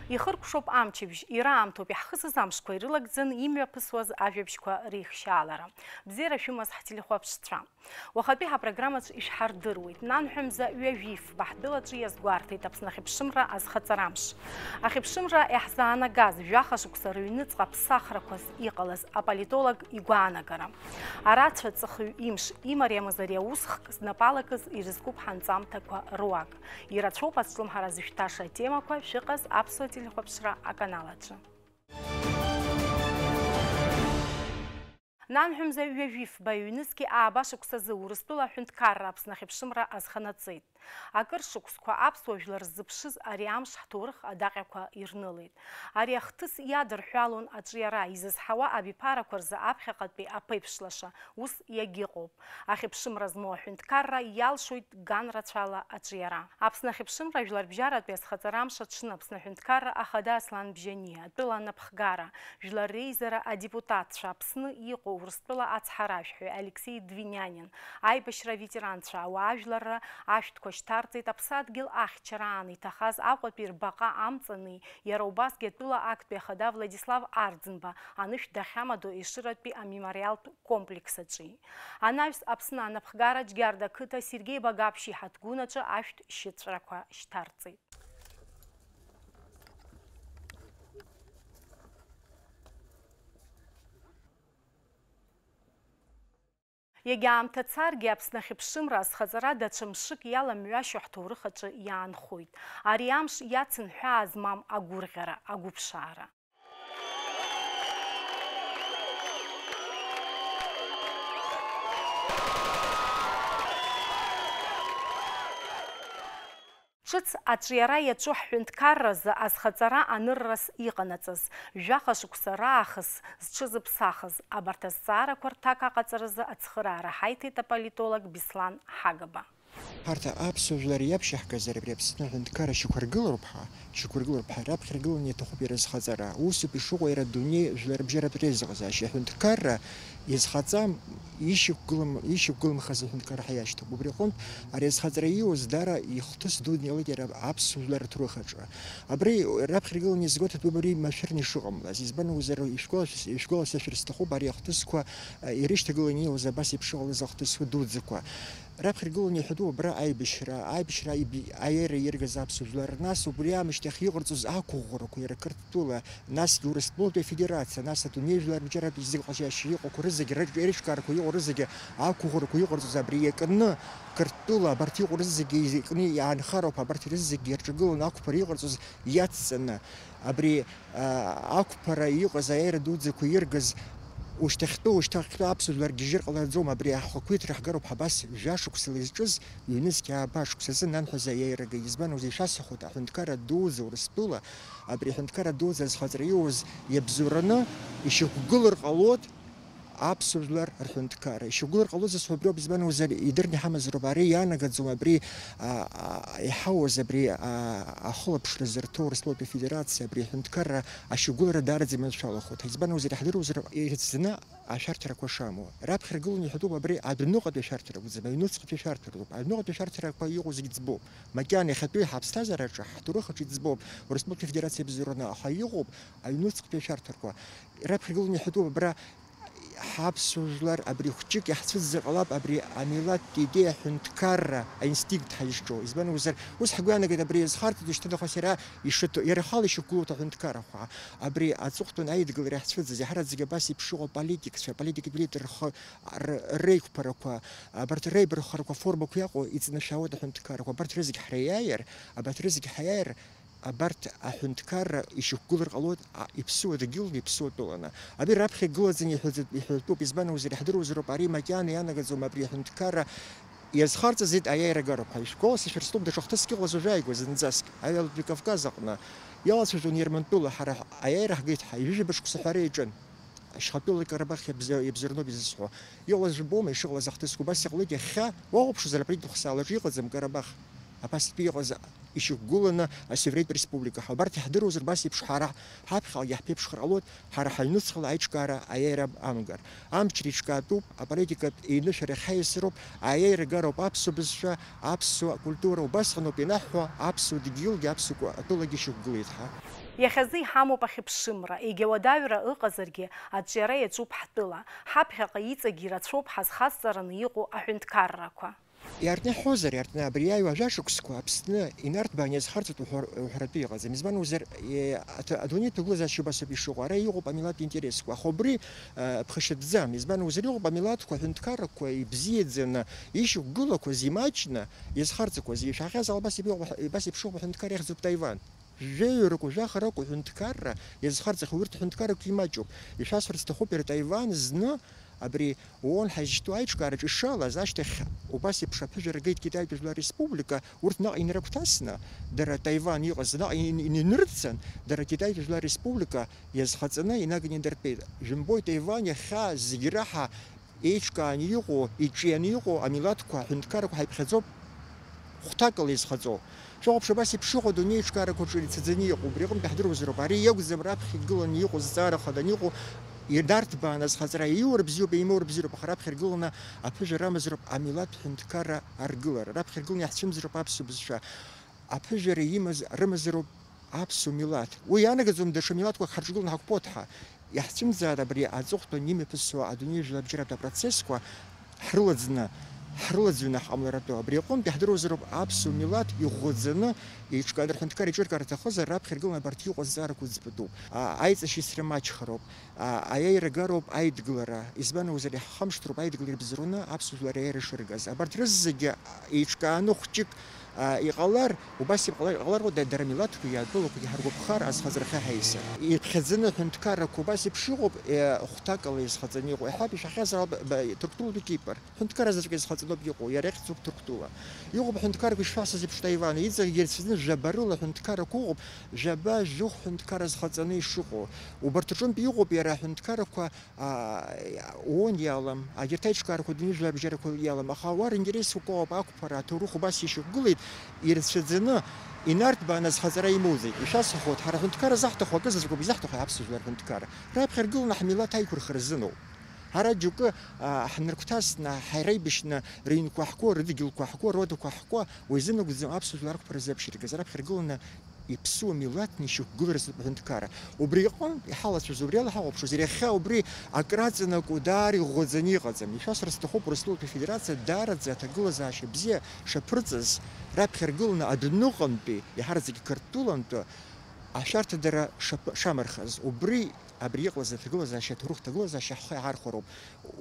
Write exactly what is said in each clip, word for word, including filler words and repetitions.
Ихыркәшоуп амчыбжь, ираамҭоуп иаҳхысыз амшқәа ирылагӡаны имҩаԥысуаз ажәабжьқәа реихшьаалара. Бзиара шәымаз ҳтелехәаԥшцәа! Уахатәи ҳапрограммаҿ ишәҳардыруеит. Нанҳәа мза ҩажәи фба ҳтәылаҿы иазгәарҭеит Аԥсны ахьыԥшымра азхаҵара амш. Ахьыԥшымра иаҳзаанагаз жәаха шықәса рыҩныҵҟа ԥсахрақәас иҟалаз аполитолог игәаанагара. Арацәа ҵыхҩ имш имариамыз ари аус хк знапалакыз ирызкуп ҳанҵамҭақәа руак. Ирацәоуп азҿлымҳара зышәҭаша атемақәа шәыҟаз аԥсуа телехәаԥшра аканал аҿы. Нанҳәа мза ҩажәи фба ҩнызқьи ааба шықәсазы Урыстәыла аҳәынҭқарра Аԥсны ахьыԥшымра азханаҵеит. Акыр шықәсқәа аԥсуа жәлар ззыԥшыз ари амш ҳҭоурых адаҟьақәа ирнылеит. Ари ахҭыс иадырҳәалон аҿиара, изызҳауа абиԥарақәа рзы аԥхьаҟатәи аԥеиԥш лаша ус иагьыҟоуп. Ахьыԥшымра змоу аҳәынҭқарра иалшоит ган рацәала аҿиара. Аԥсны ахьыԥшымра жәларбжьаратәи азхаҵара амш аҽны Аԥсны аҳәынҭқарра ахада Аслан Бжьаниа, атәыла анапхгара, Жәлар реизара адепутатцәа, Аԥсны иҟоу Урыстәыла ацҳаражәҳәаҩ Алексеи Двинянин, аибашьра аветеранцәа, ауаажәларра ашәҭқәа шьҭарҵеит, аԥсадгьыл ахьчараан иҭахаз Аҟәатәи рбаҟа амҵани, иара убасгьы атәыла актәи ахада Владислав Арӡынба анышә дахьамадоу Ешыратәи амемориалтә комплекс аҿы. Анаҩс Аԥсны анапхгара Џьгьарда ақыҭа Сергеи Багаԥшь иҳаҭгәын аҿы ашәҭ шьыҵәрақәа шьҭарҵеит. Иагьа аамҭа царгьы, Аԥсны ахьыԥшымра азхаҵара даҽа мшык иаламҩашьо ҳҭоурых аҿы иаанхоит. Ари амш иацын ҳәаа змам агәырӷьара, агәыԥшаара. Ҿыц аҿиара иаҿу ҳҳәынҭқарразы азхаҵара аныррас иҟанаҵаз, жәаха шықәса раахыс зҽызыԥсахыз, абарҭ азҵаарақәа рҭак аҟаҵаразы ацхыраара ҳаиҭеит аполитолог Беслан Ҳагыба. Ҳарҭ аԥсуа жәлар иаԥшьаҳгазар абри Аԥсны аҳәынҭқарра шьақәыргылароуп ҳәа, шьақәыргылароуп ҳәа, раԥхьаргыланы иаҭахуп иара зхаҵара. Усоуп ишыҟоу иара адунеи жәларбжьаратә реизыҟазаашьа аҳәынҭқарра иазхаҵам, ишьақәгылам-, ишьақәгылымхаз аҳәынҭқарра ҳәа иашьҭоуп. Убри аҟынтә ари азхаҵара ииуаз даара ихҭыс дуны иҟалеит иара аԥсуа жәлар рҭоурых аҿы. Абри раԥхьаргыланы иазгәаҭатәуп абри машәырны ишыҟамлаз. Избан акәзар, ишәгәалашәас-, ишәгәаласыршәар сҭахуп ари ахҭысқәа, а, ирышьҭагыланы ииуаз абас еиԥш иҟалаз ахҭысқәа дуӡӡақәа. Раԥхьаргыланы иҳәатәуп абра аибашьра, аибашьра иби-, аиааира иргаз аԥсуа жәлар, нас убри аамышьҭахь иҟарҵоз ақәыӷәӷәарақәа иара Қырҭтәыла, насгьы Урыстәылатәи Афедерациа, нас адунеи жәлар рыбжьаратәи зеиҟазаашьа иҟақәа рызегьы, рыҿ-, реиҿкаарақәа иҟоу рызегьы ақәыӷәӷәарақәа иҟарҵоз абри иакны Қырҭтәыла абарҭ иҟоу рызегьы изакны иаанхароуп, абарҭ рызегьы ирҿагыланы ақәԥара иҟарҵоз иацҵаны абри, а, ақәԥара иҟаз аиааира дуӡӡақәа иргаз ушьҭахьтәоу, ушьҭахьтәоу аԥсуа жәлар гьежьыр ҟалаӡом, абри ахақәиҭра ҳгароуп ҳәа абас жәашықәсала изҿыз ҩнызқьи ааба шықәсазы нанҳәаз аиааира агеит. Избан акәзар, ишәасҳәахуеит, аҳәынҭқарра дуӡӡа Урыстәыла, абри аҳәынҭқарра дуӡӡа азхаҵара иуаз иабзоураны ишьақәгылар ҟалоит, аԥсуа жәлар рҳәынҭқарра. Ишьақәгылар ҟалозар ҳәа убриоуп, избан акәзар, идырны иҳамазароуп, ари иаанагаӡом абри, а, а, иҳауаз абри, а, ахылаԥшра зырҭо Урыстәылатәи Афедерациа абри аҳәынҭқарра ашьақәгылара даараӡа иманшәалахоит. Избан акәзар, иаҳдыруазар, ирыцӡаны ашәарҭарақәа шамоу. Раԥхьаргыланы иҳәатәуп абри аҩныҟатәи ашәарҭара акәӡам, аҩнуҵҟатәи ашәарҭара роуп. Аҩныҟатәи ашәарҭарақәа иҟоу зегьы ӡбоуп. Макьана иахьатәи ҳаԥсҭазаараҿы, ҳҭоурых аҿы иӡбоуп. Урыстәылатәи Афедерациа иабзоураны, аха иҟоуп аҩнуҵҟатәи ашәарҭарақәа. Раԥхьаргыланы иҳәатәуп абра ҳаԥсуа жәлар, абри хәҷык иаҳцәыӡзар ҟалап, абри амилаҭтә идеиа, аҳәынҭқарра аинстинкт ҳаизҿу. Избан акәзар, ус ҳгәы иаанагеит абри иазхарҵоит, шьҭа нахыс иара ишыҭо, иара ихала ишьақәгылоу аҳәынҭқарра ҳәа. Абри аҵыхәтәан аидгылара иаҳцәыӡыз, иаҳараӡак абас еиԥш иҟоу аполитикцәа, аполитикатә лидерқәа р-, реиқәԥарақәа, абарҭ реибарххарақәа аформақәа иаҟоу иҵнашәаауеит аҳәынҭқаррақәа. Абарҭ рызегь ҳреиааир, абарҭ рызегь ҳаиааир, абарҭ аҳәынҭқарра ишьақәгылар ҟалоит, а, иԥсуа дгьылны, иԥсуа тәыланы. Абри раԥхьа игылаӡаны иҳәаӡ-, иҳәатәуп, избан акәзар, иаҳдыруазароуп, ари макьана ианагаӡом абри аҳәынҭқарра иазхарҵазеит аиааира агароуп ҳәа. Ишәгәаласыршәар сҭахуп, даҽа хҭыск иҟалаз уажәы ааигәа зынӡаск, аҩадатәи Кавказ аҟны иалацәажәон Ермантәыла, ҳара аиааира ҳгеит ҳәа, ҩажәижәаба шықәса ҳәа ара иаҿын. Ашьхатәыла Карабах иабз-, иабзоурноуп изызҳәо. Иҟалаз жәбома, ишыҟалаз ахҭысқәа убас иҟалеит, иахьа уахәаԥшуазар абри дыхсаалаҿы иҟаӡам Карабах. Абас атәы иҟаз ишьақәгыланы асовет республика. Ҳа убарҭ иаҳдыруазар, убас еиԥш ҳара ҳаԥхьаҟагьы ҳԥеиԥшхар ҟалоит, ҳара ҳаҩнуҵҟала аиҿкаара аиааира амгар. Амчра иҿкаатәуп, аполитикатә еинышәара иахьаиасыроуп, аиааира гароуп аԥсуа бызшәа, аԥсуа культура, убасҟаноуп ианаҳҳәо, аԥсуа дгьылгьы, аԥсуа ку-, атәылагьы шьақәгылеит ҳәа. Иахьазы иҳамоуп ахьыԥшымра, егьа уадаҩра ыҟазаргьы, аҿиара иаҿуп ҳтәыла. Ҳаԥхьаҟа иҵегь ирацәоуп ҳазхазҵараны иҟоу аҳәынҭқаррақәа. Иаартны иаҳҳәозар, иаартны абри иааиуа жәашықәсқәа Аԥсны инарҭбааны иазхарҵоит уҳәар-, уҳәаратәы иҟаӡам. Избан акәзар, е, аҭ-, адунеи аҭагылазаашьа убас ауп ишыҟоу. Ара иҟоуп амилаҭ интересқәа. Аха убри, э, ԥхашьатәӡам. Избан акәзар, иҟоуп амилаҭқәа, аҳәынҭқаррақәа ибзиаӡаны, ишьақәгылақәаз, имаҷны иазхарҵақәаз. Ишәаҳахьаз ала абас иҟоуп, абас еиԥш иҟоуп аҳәынҭқар иахьӡуп Таиван. Жәаҩа ракәу, жәаха ракәу ҳәынҭқарра иазхарҵахьоу урҭ ҳәынҭқаррақәа имаҷуп. Ишәасҳәарц сҭахуп, иара Таиван зны абри ООН ҳазышьҭоу аиҿкаараҿы ишалаз ашьҭахь убас еиԥш аԥыжәара геит Китаитәи Жәлар Республика, урҭ наҟ инарыгәҭасны, дара Таиван иҟаз наҟ ин-, ин-, инырцан, дара Китаитәи Жәлар Республика иазхаҵаны инаганы идыртәеит. Жәымбои, Таиван иахьа зегь раҳа еиҿкааны иҟоу, иҿианы иҟоу амилаҭқәа, аҳәынҭқаррақәа ҳаиԥхьаӡоуп, хәҭакала изхаҵоу. Шәахәаԥш, абас еиԥш иҟоу адунеи аиҿкаарақәа аҿы ирцаӡаны иҟоуп. Убри аҟынтә иаҳдыруазароуп, ари иакәӡам раԥхьа игыланы иҟоу, зҵаара хаданы иҟоу, инарҭбааны азхаҵара, ииуа рыбзиоуп, еимоу рыбзиоуп, аха раԥхьа иргыланы аԥыжәара амазароуп амилаҭ ҳәынҭқарра аргылара. Раԥхьа иргыланы иаҳцәымӡроуп аԥсуа бызшәа. Аԥыжәара имаз, рымазароуп аԥсуа милаҭ. Уи ианагаӡом даҽа милаҭқәак ҳарҿагыланы ҳақәԥоит ҳәа. Иаҳцәымӡааит абри аҵыхәтәан имҩаԥысуа адунеи жәларбжьаратә апроцессқәа ҳрылаӡны, ҳрылаӡҩны ҳҟамларатәы. Абри аҟынтә иаҳдыруазароуп аԥсуа милаҭ иӷәӷәаӡаны, еиҿкааны рҳәынҭқар иҿыркаар аҭахызар, раԥхьа иргыланы абарҭ иҟоу азҵаарақәа ӡбатәуп. А, аиҵашьыцра маҷхароуп. А, аиааира гароуп аидгылара. Избан акәзар, иаҳхамышҭроуп аидгылара ирбзаруны аԥсуа жәлар аиааира шыргаз. Абарҭ рызегьы еиҿкааны хәҷык, а, иҟалар, убас иҟалар, иҟалар, да-, дара милаҭқәагьы атәылақәагьы ҳаргәаԥхар азхаҵарахьы ҳаиса. Иԥхьаӡаны аҳәынҭқаррақәа убас еиԥш иҟоуп, е, хәҭакала изхаҵаны иҟоу. Иаҳҳәап, ишәаҳхьазар, алба-, ба-, Ҭырқәтәылатәи Кипр. Ҳәынҭқарра заҵәык изхаҵаноуп иҟоу, иара ихьӡуп Ҭырқәтәыла. Иҟоуп аҳәынҭқаррақәа ишшәасҳәаз еиԥш Таиван, иҵегьгьы ирцәаӡаны жәаба рыла аҳәынҭқаррақәа ыҟоуп, жәаба, жәохә ҳәынҭқарра зхаҵаны ишыҟоу. Убарҭ рҿынтә иҟоуп иара аҳәынҭқаррақәа, аа, ООН иалам, агьырҭ аиҿкаарақәа, адунеи жәлар абжьарақәа иалам, аха уа ринтерес уҟоуп, ақәԥара, аҭоурых убас ишьақәгылеит, ирцәаӡаны, инарҭбааны азхаҵара имоуӡеит. Ишәасҳәахуеит, ҳара аҳәынҭқарра заҳҭаху акы заҵәыкоуп, изаҳҭаху аԥсуа жәлар рҳәынҭқарра. Раԥхьа иргыланы ҳмилаҭ аиқәырхара рзыноуп. Ҳара џьоукы, а, ҳнаргәҭасны, ҳаираибашьны, рыҩнқәа ҳку, рыдгьылқәа ҳку, родақәа ҳку, уи зынагӡам аԥсуа жәлар рықәԥара рзы аԥшьыргаз, раԥхьа иргыланы иԥсуа милаҭны ишьақәгыларазоуп аҳәынҭқарра. Убри иҟынтә иҳалацәажәоз, убри ала ҳахәаԥшуазар, иахьа убри акраҵанакуа даара иӷәӷәаӡаны иҟаӡам. Ишәасҳәар сҭахуп, Урыстәылатәи Афедерациа даараӡа аҭагылазаашьа бзиа шаԥырҵаз, раԥхьа иргыланы адәныҟантәи, иаҳараӡак Қырҭтәылантәи ашәарҭадара шаԥ-, шамырхаз. Убри Абри иҟалаз аҭагылазаашьа, аҭоурых ҭагылазаашьа ҳхы иаархәароуп.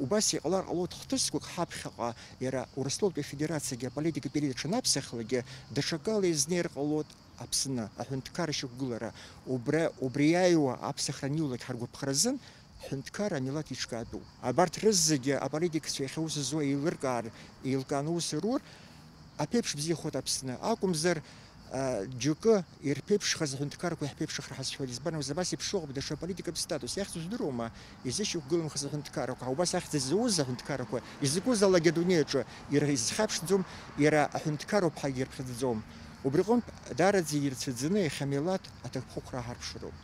Убас иҟалар ҟалоит хҭысқәак ҳаԥхьаҟа, иара Урыстәылатәи Афедерациагьы аполитикатә елита дшанаԥсахлакгьы, даҽакала изнеир ҟалоит Аԥсны, аҳәынҭқарра шьақәгылара. Убра, убри иааиуа аԥсахра аниулак ҳаргәаԥхаразын, ҳҳәынҭқарра амилаҭ иҿкаатәуп. Абарҭ рызегьы аполитикацәа иахьа ус зуа еилыркаар, еилкааны ус рур, аԥеиԥш бзиахоит Аԥсны. Акәымзар, а, џьоукы ирԥеиԥшхаз аҳәынҭқаррақәа иаҳԥеиԥшхар ҳазшәоит. Избан акәзар, абас еиԥш ыҟоуп даҽа аполитикатә статус. Иахьӡу жәдыруама? Изышьақәгылымхаз аҳәынҭқаррақәа. Убас ахьӡ зауз аҳәынҭқаррақәа, изакәызаалакгьы адунеи аҿы ира-, изхьаԥшӡом, иара аҳәынҭқарроуп ҳәагьы ирԥхьаӡаӡом. Убри аҟынтә, даараӡа ирцәаӡаны иахьа амилаҭ аҭакԥхықәра аарԥшыроуп.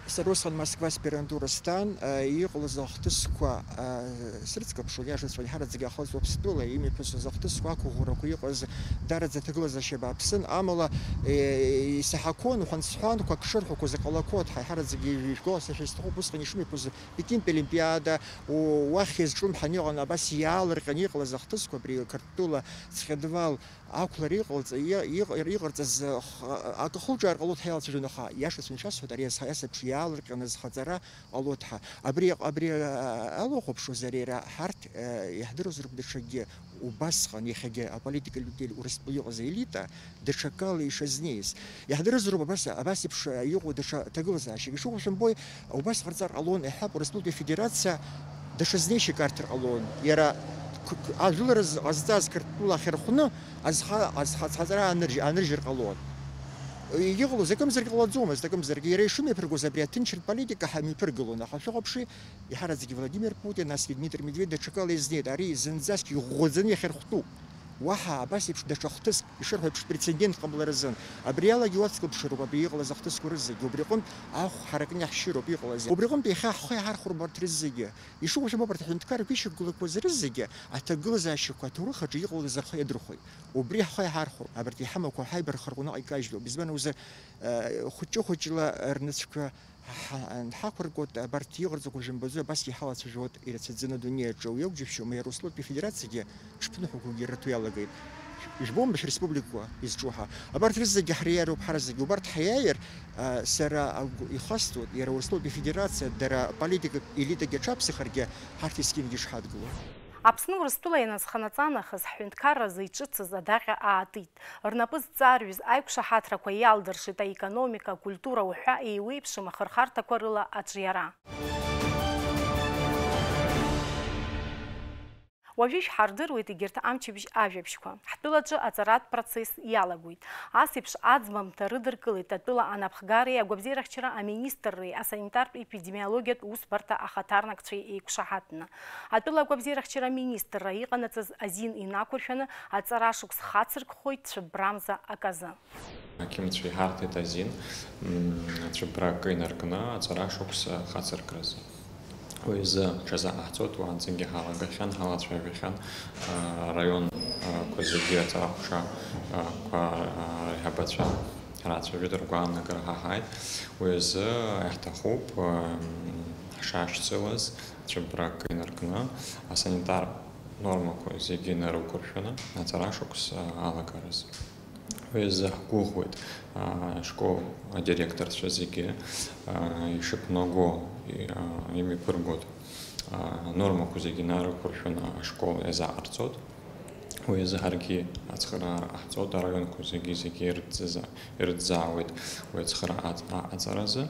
Сара усҟан Москва аспирантура стәан, а, иҟалаз ахҭысқәа, а, срыцкаԥшуан, иашаҵәҟьаны, ҳараӡәгьы иаҳауаз Уаԥстәыла имҩаԥысуаз ахҭысқәа, ақәыӷәӷәарақәа иҟаз, даараӡа аҭагылазаашьа бааԥсын, амала, е, исаҳақәон, уҳәан-сҳәанқәак шырҳәақәоз, иҟалақәоит, ҳа ҳараӡәгьы ижәго, сашәа исҭахуп усҟан ишымҩаԥысыз Пекинтә Олимпиада, у-, уахь иазҿлымҳан иҟан, абас иаалырҟьаны иҟалаз ахҭысқәа, абри Қырҭтәыла цхьадвал ақәлара иҟалҵа-, иа-, иҟ-, иҟарҵаз, х-, акы ахылҿиаар ҟалоит ҳәа иалацәажәон, аха иашаҵәҟьаны ишәасҳәоит, ари азҳа-, иасаԥш иаалырҟьаны азхаҵара ҟалоит ҳәа. Абри, абри, а, ала ухәаԥшуазар, иара ҳарҭ, а, иаҳдыруазароуп даҽакгьы убасҟан, иахьагьы аполитика любитель Урыстәыла иҟаз аелита даҽакала ишазнеиз. Иаҳдыруазароуп абас, абас еиԥш иҟоу даҽа ҭагылазаашьак. Ишыҟоу шәымбои, убас ҟарҵар ҟалон, иаҳҳәап, Урыстәылатәи Афедерациа даҽа знеишьак арҭар ҟалон. Иара к-, к-, ажәылара з-, ҟазҵаз Қырҭтәыла ахьырхәны азха-, азха-, азхаҵара аныржь-, аныржьыр ҟалон. Егьыҟалоз, акымзаргьы ҟалаӡомызт, акымзаргьы. Иара ишымҩаԥыргоз абри аҭынчратә политика ҳамҩаԥыргылон. Аха шәахәаԥши, иҳараӡак Владимир Путин, насгьы Дмитри Медведев даҽакала изнеит. Ари зынӡаск иӷәӷәаӡаны иахьырхәтәуп. Уаҳа абас еиԥш даҽа хҭыск, ишырҳәо еиԥш, прецедент ҟамларазын. Абри алагьы уацклаԥшыроуп абри иҟалаз ахҭысқәа рызегьы. Убри аҟынтә ахә ҳаракны иаҳшьыроуп иҟалаз. Убри аҟынтә иахьа ҳхы иҳархәроуп абарҭ рызегьы. Ишыгәышьам, абарҭ аҳәынҭқаррақәа ишьақәгылақәаз рызегьы аҭагылазаашьақәа аҭоурых аҿы иҟалаз рхы иадырхәеит. Убри ҳхы иҳархәроуп. Абарҭ иҳамақәоу ҳаибархарҟны иҟаижьлоуп. Избан акәзар, э, хәыҷы-хәыҷла рнацәқәа ҳа-, анҳақәыргоит, абарҭ иҟарҵақәо жәымбаӡои, абасгьы иҳалацәажәоит ирацәаӡаны адунеи аҿы. Уи акәу џьышәшьома, иара Урыстәылатәи Афедерациагьы ҽԥныҳәақәакгьы рырҭо иалагеит. Ижәбома, мшәа, республикақәа изҿу ҳәа? Абарҭ рызегьы ҳриааироуп ҳара зегьы. Убарҭ ҳиааир, а, сара агәы ихасҵоит, иара Урыстәылатәи Афедерациа дара аполитикатә елитагьы аҽаԥсахыргьы, ҳарҭ есқьынгьы ишҳадгыло. Аԥсны Урыстәыла ианазханаҵа нахыс, ҳҳәынҭқарразы иҿыцыз адаҟьа аатит. Рнапы зҵаарҩыз аиқәшаҳаҭрақәа иалдыршеит аекономика, акультура уҳәа еиуеиԥшым ахырхарҭақәа рыла аҿиара. Уажәы ишәҳардыруеит егьырҭ амчыбжь ажәабжьқәа. Ҳтәылаҿы аҵаратә процесс иалагоит. Ас еиԥш аӡбамҭа рыдыркылеит атәыла анапхгареи агәабзиарахьчара аминистрреи асанитартә-епидемиологиатә усбарҭа ахаҭарнакцәеи еиқәшаҳаҭны. Атәыла агәабзиарахьчара аминистрра иҟанаҵаз азин инақәыршәаны аҵара шықәс хацыркхоит цәыббрамза аказы. Ақьымцәа иҳарҭеит азин, м, цәыббра акы инаркны аҵара шықәс хацыркразы. Уи азы ҽазыҟаҳҵоит, уаанӡагьы ҳалагахьан, ҳалацәажәахьан, а, араион, а, қәа зегьы аҵара ҟәша, а, қәа, а, реиҳабацәа ҳрацәажәеит, ргәаанагара ҳаҳаит. Уи азы иаҳҭахуп, а, м, ҳшашьцылаз цәыббра акы инаркны, асанитар нормақәа зегьы нарықәыршәаны, аҵара шықәс, а, алагараз. Уи азы ҳгәыӷуеит, а, ашкол адиректорцәа зегьы, а, ишықәнаго, и-, а, имҩаԥыргоит, а, анормақәа зегьы нарықәыршәаны ашкол иазаҟарҵоит. Уи азы ҳаргьы ацхыраара ҟаҳҵоит, араионқәа зегьы, зегьы ирыдҵаза-, ирыдҵаауеит уи ацхыраара аҵ-, аҟаҵаразы.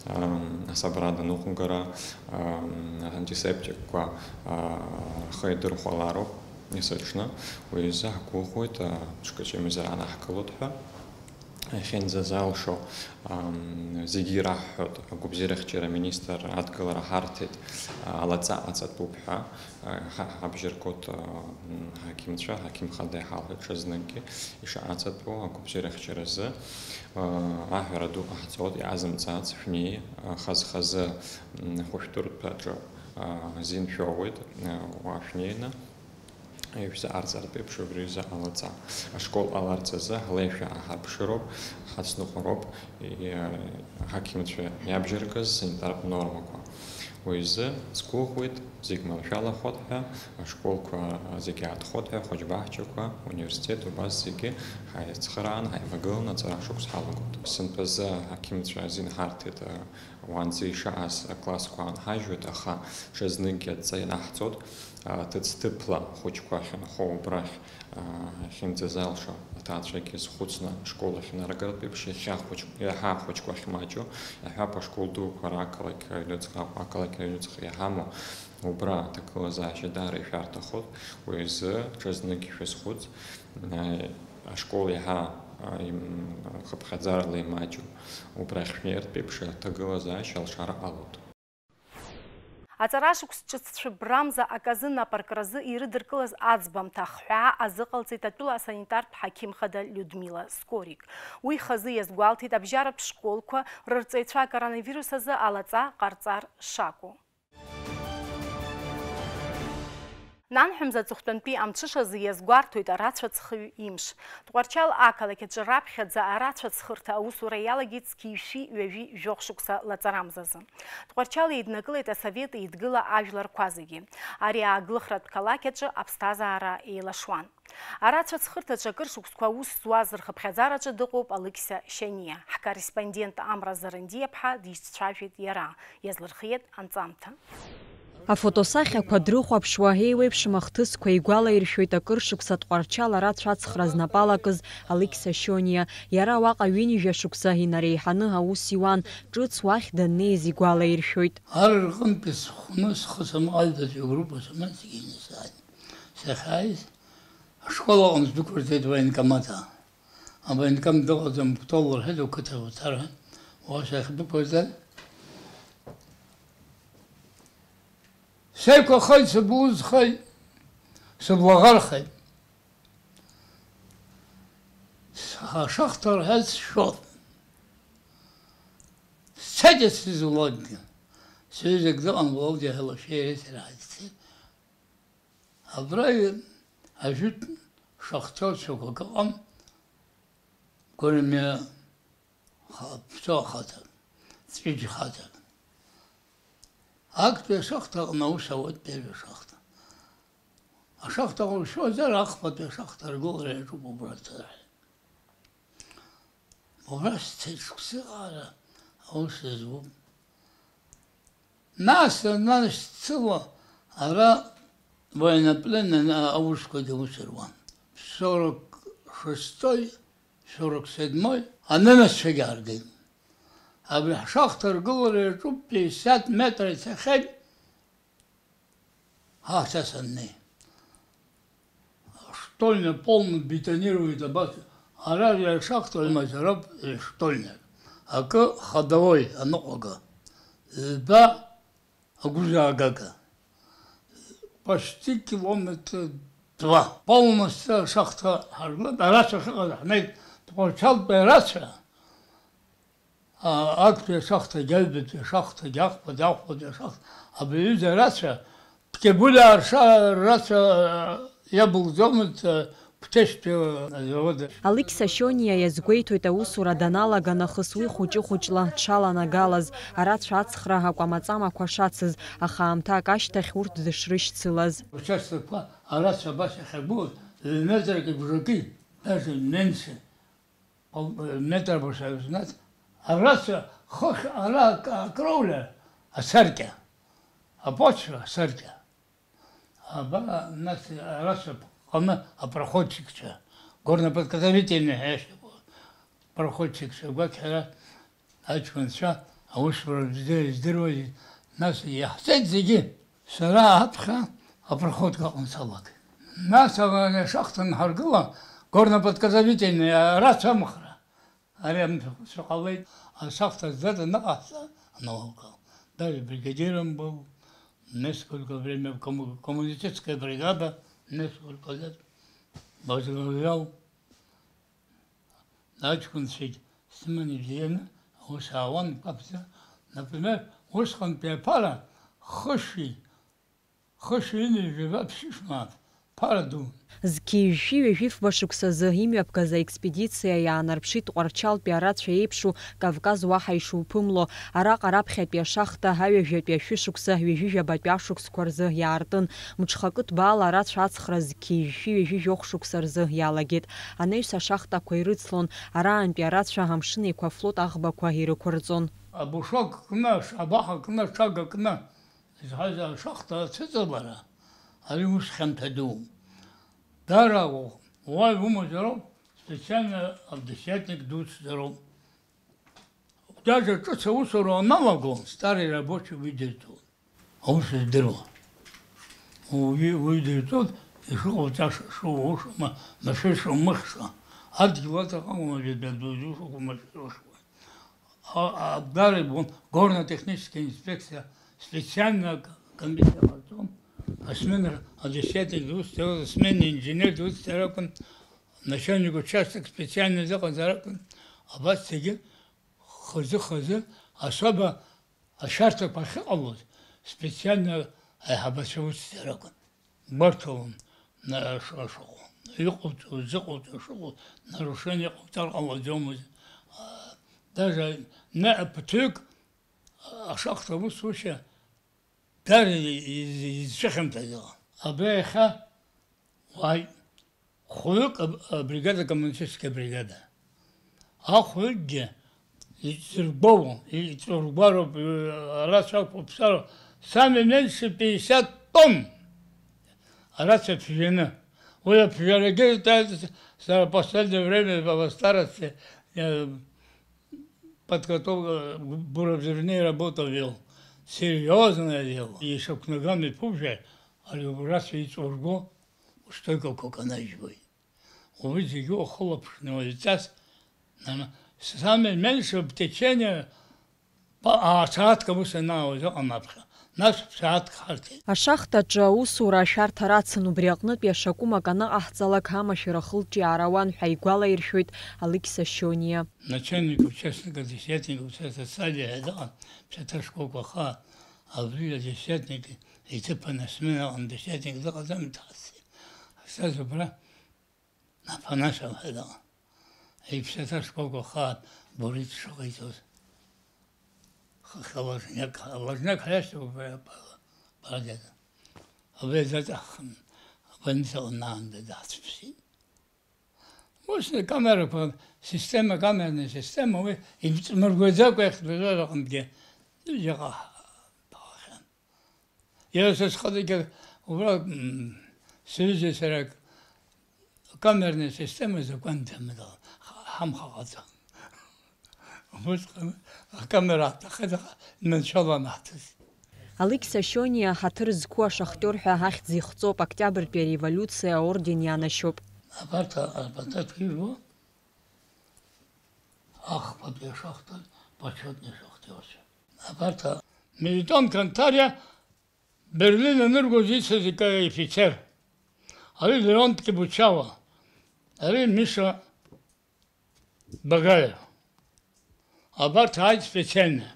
Ам, асабрада аныҟәгара, ам, антисептикқәа, а, рхы идырхәалароуп. Есыҽны уи азы ҳгәыӷуеит, а, ҽкыҷымзар анаҳкылоит ҳәа. Иахьынӡазалшо, ам, зегьы ираҳҳәоит, агәабзиарахьчара аминистр адгылара ҳарҭеит, а, алаҵа ҟаҵатәуп ҳәа, а, ҳа-, ҳабжьаргоит, а, м, ҳақьымцәа, ҳақьым хада иҳалҳәеит ҽазныкгьы ишаҟаҵатәу агәабзиарахьчаразы, а, аҳәара ду ҟаҳҵоит, иҟазымҵац шәнеи, а, хаз-хазы, м, хәышәтәырҭаҿы, а, азин шәоуеит, а, уа шәнеины. Ишәзы арҵартә еиԥш убри изы ҟалаҵа. Ашкол ҟаларц азы ҳлеишәа ааҳарԥшыроуп, ҳацныҟәароуп, и-, ҳақьымцәа иабжьаргаз санитартә нормақәа. Уи азы сгәыӷуеит, зегь маншәалахоит ҳәа, ашколқәа зегь аатхоит ҳәа, ахәыҷбаҳчақәа, университет, убас зегьы ҳаицхыраан, ҳаивагыланы аҵара шықәс ҳалагоит. Сынтәазы ҳақьымцәа азин ҳарҭеит, уаанӡа ишааз аклассқәа аанҳажьуеит, аха ҽазныкгьы адҵа ианаҳҵоит, а, ҭыӡҭыԥла ахәыҷқәа ахьынхо убрахь, а, ахьынӡазалшо аҭаацәагьы зхәыцны ашкол ахь инаргартә еиԥш, иахьа ахәыҷ-, иаҳа ахәыҷқәа ахьмаҷу, иаҳҳәап, ашкол дуқәа рақалақь аҩныҵҟа, ақалақь аҩныҵҟа иҳамоу, убра аҭагылазаашьа даара ишәарҭахоит, уи азы ҽазнык ишәазхәыц, а, ашкол иаҳа, а, им-, хыԥхьаӡарала имаҷу, убрахь шәнеиртә еиԥш аҭагылазаашьа алшара ҟалоит. Аҵара шықәс ҿыц цәыббрамза аказы напаркразы ирыдыркылаз аӡбамҭа ахҳәаа азыҟалҵеит атәыла асанитартә ҳақьым хада Людмила Скорик. Уи хазы иазгәалҭеит абжьаратә школқәа рырҵаҩцәа акоронавирус азы алаҵа ҟарҵар шакәу. Нанҳәа мза аҵыхәтәантәи амҽышазы иазгәарҭоит арацәа ҵхыҩ имш. Тҟәарчал ақалақь аҿы раԥхьаӡа арацәа ҵхырҭа аусура иалагеит зқьи шәи ҩажәи жәохә шықәса лаҵарамзазы. Тҟәарчал еиднакылеит Асовет Еидгыла ажәларқәа зегьы. Ари ааглыхратә қалақь аҿы аԥсҭазаара еилашуан. Арацәа ҵхырҭаҿы акыр шықәсқәа аус зуаз рхыԥхьаӡараҿы дыҟоуп Алықьса Шьаниа. Ҳкорреспондент Амра Зарандиаԥҳа дизцәажәеит иара, иазлырхиеит анҵамҭа. Афотосахьақәа дрыхәаԥшуа, еиуеиԥшым ахҭысқәа игәалаиршәоит акыр шықәса Тҟәарчал арацәа ацхра знапы алакыз Алықьса Шьониа. Иара уаҟа ҩынҩажәа шықәса инареиҳаны аус иуан, ҿыц уахь даннеиз игәалаиршәоит. Ар рҟынтәи схәны схы самҟьаӡаӡа агруппа саман сгьы инасааит. Сахьааиз, ашкол аҟны сдәықәырҵеит военкомат. Абаинкам дыҟаӡам, Кәтол лҳәеит, уқыҭа уцар ҳәа. Уа сахьдәықәырҵа, сеиқәахеит, сыбузхеит, сыблаӷархеит. Ашахҭа рҳәаз сшәон. Сцеит сызулакгьы. Сҩызак дыҟан, Володиа ҳәа лашәеи иареи сара ҳаиццеит. Абра ажәытә шахтиорцәақәак ыҟан, гәырмиа ха-, ԥсуа хаҵак, ҵәыџь хаҵак. Актәи ашахта аҟны аус ауеит, ԥеиажә ашахта. Ашахта ҟәыршәозар, ахԥатәи ашахта аргылара иаҿуп убра ацарҳәа. Убра сцеит шықәсыҟаара аус зуп. Нас, нас сцыло ара военнопленный аусқәагьы аус руан. Сорок шестой, сорок седьмой анемеццәагьы ааргеит. Абри ҳшахта аргылара иаҿуп, пятьдесят метра ицахьеит. Ҳа ҳцас аннеи. Штольня полно бетонировать абас. Ара ари ашахта маҷароуп, штольня. Акы ходовой аныҟәага. Ҩба агәыжаагага. Почти километр два. Полностью ашахта ҳаргылеит. Арацәа ахьыҟаз ҳнеит. Тҟәарчалтәи арацәа. А, актәи ашахҭагьы, аҩбатәи ашахҭагьы, ахԥатәи, ахәбатәи ашахҭа, абри аҩыза арацәа, Ԥкьабулиаа рша-, рацәа иабылӡомызт, а, Қәҭешьтәи азавод. Алықьса Шьониа иазгәеиҭоит аусура даналага нахыс уи хәыҷы-хәыҷла дшаланагалаз, арацәа ацхра акәамаҵамақәа шацыз, аха аамҭак ашьҭахь урҭ дышрышьцылаз. Участокқәа арацәа абас иахьагәылаз, ҩ-метрак ибжаки, даже меньше. Пол-, метр башаҩ зназ, арацәа хыхь ара ак-, акроуля асаркьа, апочва асаркьа. Аба, нас арацәа ҟаны апроходчикцәа, горноподготовительный ҳәа иашьҭоуп, проходчикцәа гәақь ҳара аҷкәынцәа аусура бзиа издыруаз, нас иаҳҵеит зегьы. Сара аԥхьа апроходка аҟны салагеит. Нас ала ашахҭа анҳаргыла, горноподготовительный арацәа амхра. Ари амшәҟәы ҟалеит, ашахта ззаҵаныҟаҳҵа аналалга. Даже бригадиром был, несколько время кому-, коммунистическая бригада, несколько лет возглавлял. Аҷкәынцәагь сыманы ибзианы аус аауан, кәаԥӡа. Например, усҟантәи аԥара хышәи, хышәи ҩынҩажәи жәаба ԥшьышә мааҭ ԥара дун. Зқьи жәшәи ҩажәи фба шықәсазы имҩаԥгаз аекспедициа иаанарԥшит Тҟәарчалтәи арацәа еиԥшу Кавказ уаҳа ишуԥымло. Араҟа раԥхьатәи ашахта аҩажәатәи ашәышықәса ҩажәи жәабатәи ашықәсқәа рзы иаартын. Мҽхакы ҭбаала арацәа ацхра зқьи жәшәи ҩажәи жәохә шықәса рзы иалагеит. Анаҩс ашахтақәа ирыцлон, араантәи арацәа Амшын Еиқәа афлот аӷбақәа ирықәырҵон. Абушак кны, абаҳа кны, аҽага кны изҳаз ашахта ацәыҵалара, ари ус хьанҭа дууп. Дара уа иумазароуп, специально авдесятник дуцзароуп. Даже ҿыц аусура уаналаго, старый рабочий уи дырҵоит. Аус здыруа. Уи, уи дырҵоит, ишыҟауҵаша, шыуша, ма-, машәырша, умыхьша. Адгьыл аҵаҟа уажәы дадузушақәа машәыршуа. А, а, абгара ибон, горно-техническая инспекция, специально к-, комиссия ҟарҵон, асмена, адесятник дусҭар, асмена инженер дусҭар акәын, начальник участок специально дыҟазар акәын, абас зегьы хазы-хазы, особо ашәарҭақәа ахьыҟалоз, специально аиҳабацәа усҭар акәын. Гәарҭалон, на-, ш-, шыҟоу, иҟауҵо, зыҟауҵо, шыҟоу, нарушение ҟауҵар ҟалаӡомызт. А, даже на-, ԥыҭҩык ашахта аусушьа дара и-, и-, изцәыхьанҭаз ыҟан. Абра иахьа уааит, хәҩык аб-, абригада, коммунистическая бригада. Ахәҩыкгьы иҵыргәоу, иҵургәароуп, ы, арацәа ақәыԥсароуп. Самый меньше пятьдесят тонн арацәа ԥжәаны. Уи аԥжәарагьы, та-, сара последнее время по старости, э, подготовка, буровзрывные работы вел. Серьёзное дело. Ишақәнагам иԥужәа, ари урацәа иҵурго устойкақәак анаижьуеит. Уи зегьы ухылаԥшны уаҩҵас, нана-, самое меньшее в течение па-, асааҭк аус анаауаз ыҟан аԥхьа. Нас ԥсаатк ҳарҭеит. Ашахҭаҿы аусура ашәарҭа рацын, убри аҟнытә иашакәым акы аныҟаҳҵалак, амашәыр ахылҿиаара ауан ҳәа игәалаиршәоит Алықьса Шьониа. Начальник участка десятник, ԥсаҭа Сали ҳәа дыҟан, ԥсаҭа шкәакәа хаа, абри адесятник иҭыԥ анасмена аҟны десятник дыҟаӡам, дҳаццеит. Ҳцаз убра Афанасов ҳәа дыҟан. Иԥсаҭа шкәакәа хаа Борис дшыҟаиҵоз. Хыхь алажняк, алажняк ҳаиашьҭоуп абри апала-, апалагьада. Абри даҵаххын, абольницаҟны аанда даҳцәыԥсит. Ус акамерақәа, система, камерная система, уи имҵмыргәаӡакәа иахьтәазоз аҟынгьы, ҩыџьаҟа ҳаԥхахьан. Иара са схаҭагьы убра, м, сҩызеи сара акамерная система закәан ҭамадала ҳамхаҟаҵан. Усҟан акамера аҭахеит, аха инаншьаланы ҳҭыҵит. Алықьса Шьониа ҳаҭыр зқәу ашахтиор ҳәа ахьӡ ихҵоуп, Октиабртәи ареволиуциа аорден ианашьоуп. Абарҭ апатаҭ ижәуа ахԥатәи ашахҭа почетный шахтиорцәа. Абарҭ а-, Мелитон Кантариа Берлин аныргоз ицыз ика-, ифицер. Ари Леонт Кибучава, ари Миша Багаев. Абарҭ ааит специально.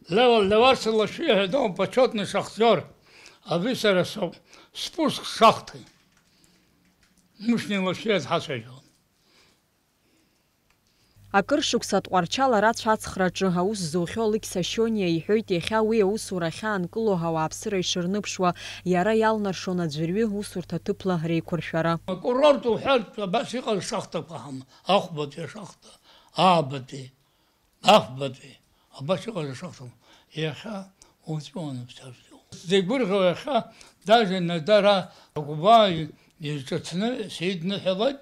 Лева, Леварса Лашиа ҳәа дыҟоуп, почетный шахтиор. Абри сара соуп. Спуск шахты. Мушни Лашиа дҳацәажәон. Акыр шықәса Тҟәарчал арацәа ацхраҿы аус зухьоу Алықьса Шьониа иҳәоит, иахьа уи аусура ахьаанкылоу ауааԥсыра ишырныԥшуа, иара иалнаршон аӡәырҩы усурҭа ҭыԥла реиқәыршәара. Акурорт уҳәартә абас иҟаз шахтақәа ҳама, Ахәбатәи ашахта, Аабатәи, Афбатәи, абас иҟаз ашахтақәа. Иахьа уҵәуан аԥсадгьыл. Зегь гәырӷьо иахьа, даже Надара Агәба изҿыцны сеидныҳәалоит,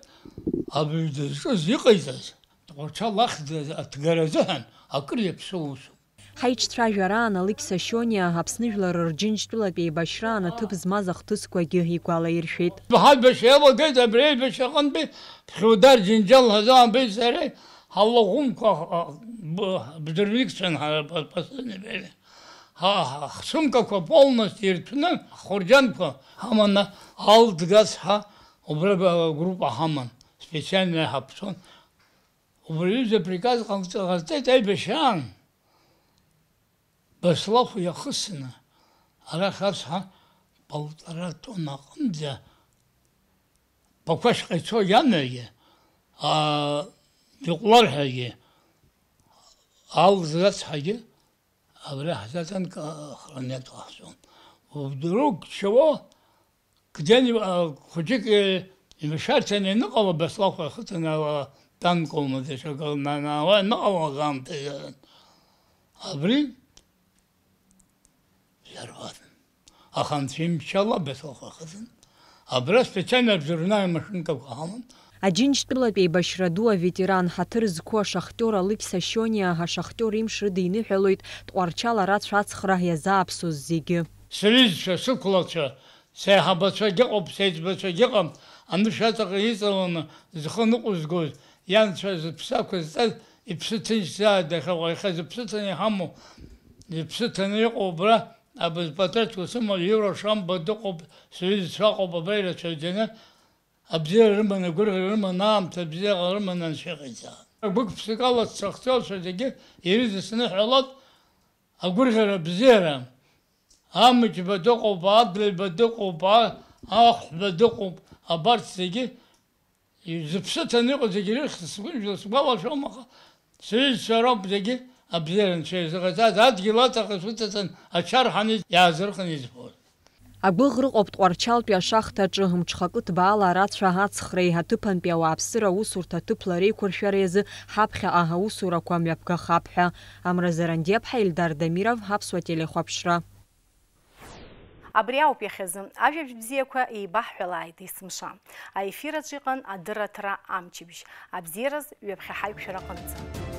абаҩ дызҿыз иҟаиҵаз, Тҟәарчал ахьӡ аҭгара азыҳәан акыр иаԥсоу усуп. Ҳаиҿцәажәараан Алықьса Шьониа Аԥсны жәлар рџьынџьтәылатә еибашьраан аҭыԥ змаз ахҭысқәагьы игәалаиршәеит. Ҳаибашьра иалагеит, абри аибашьра аҟынтәи Хьудар Џьынџьал ҳәа аамбеи сареи ҳалаӷәымқәа, а, б-, бдырҩегьцәан ҳара, па-, последнее время. Ҳа, ҳа, ҳсумкақәа полностью ирҭәны, ҳхәырџьанқәа ҳаманы, Алд Гацҳа убра агруппа ҳаман, специально иҳаԥҵәон. Убри аҩыза априказ ҟалҵ-, ҟалҵеит аибашьраан. Баслахә иахысны, арахь ацҳа полтора тонна аҟынӡа Бақәашьҟа ицо иамҩагьы, аа, Биҟәлар ҳәагьы, Алз ацҳагьы, абра ҳзаҵан ка-, охранять ҟаҳҵон. Вдруг чего, где-нибудь, а, хәыҷык, э, имшәарҭаны ианыҟала, Баслахә ихыҵаны ала танк аума, даҽакы, на-, на-, уа ианыҟалаз аамҭазы. Абри Иарбан? Аха анцәа имчала Беслахә ахыҵын. Абра специально абжьарнаҩ машинкақәа ҳаман. Аџьынџьтәылатә еибашьра ду аветеран, ҳаҭыр зқәу ашахтиор Алықьса Шьониа ашахтиор имш рыдиныҳәалоит Тҟәарчал арацәа ацхра иазааԥсоз зегьы. Сҩызцәа, сықәлацәа, сеиҳабацәагьы ыҟоуп, сеиҵбацәагьы ыҟам, анышә аҵаҟа иҵаланы зхы ныҟәызгоз, ианцәа зыԥсы ақәызҵаз иԥсы ҭынчзааит, иахьа уаҩхьа зыԥсы ҭаны иҳамоу, зыԥсы ҭаны иҟоу убра, абызпатреҭ уасымал Иура Шамба дыҟоуп, сҩызцәа ыҟоуп абра ирацәаҩӡаны, абзиара рыманы, агәырӷьара рыманы, аамҭа бзиаҟа рыманы анцәа иҟаиҵа. Гәык-ԥсыкала сцахцәалцәа зегьы ирыдысныҳәалоит агәырӷьара бзиара. Амыџьба дыҟоуп, Адлеиба дыҟоуп, а-, Ахәба дыҟоуп, абарҭ зегьы зыԥсы ҭаны иҟоу зегьы ирыхьӡ сгәыжәла сгәалашәом, аха сҩызцәа роуп зегьы абзиара анцәа иазыҟаиҵаз, адгьыл аҵаҟа шәыҵаҵан, ачарҳәаны иаазырхын избоит. Агәыӷра ыҟоуп Тҟәарчалтәи ашахҭаҿы мҽхакы ҭбаала арацәа ацхреи аҭыԥантәи ауааԥсыра аусурҭа ҭыԥла реиқәыршәареи азы ҳаԥхьаҟа аусурақәа мҩаԥгахап ҳәа. Амра Зарандиаԥҳа, Ельдар Дамиров, Аԥсуа телехәаԥшра. Абри ауп иахьазы. Ажәабжь бзиақәа еибаҳҳәалааит есымша. Аефир аҿы иҟан адырраҭара амчыбжь. Абзиараз ҩаԥхьа ҳаиқәшәара ҟанаҵы.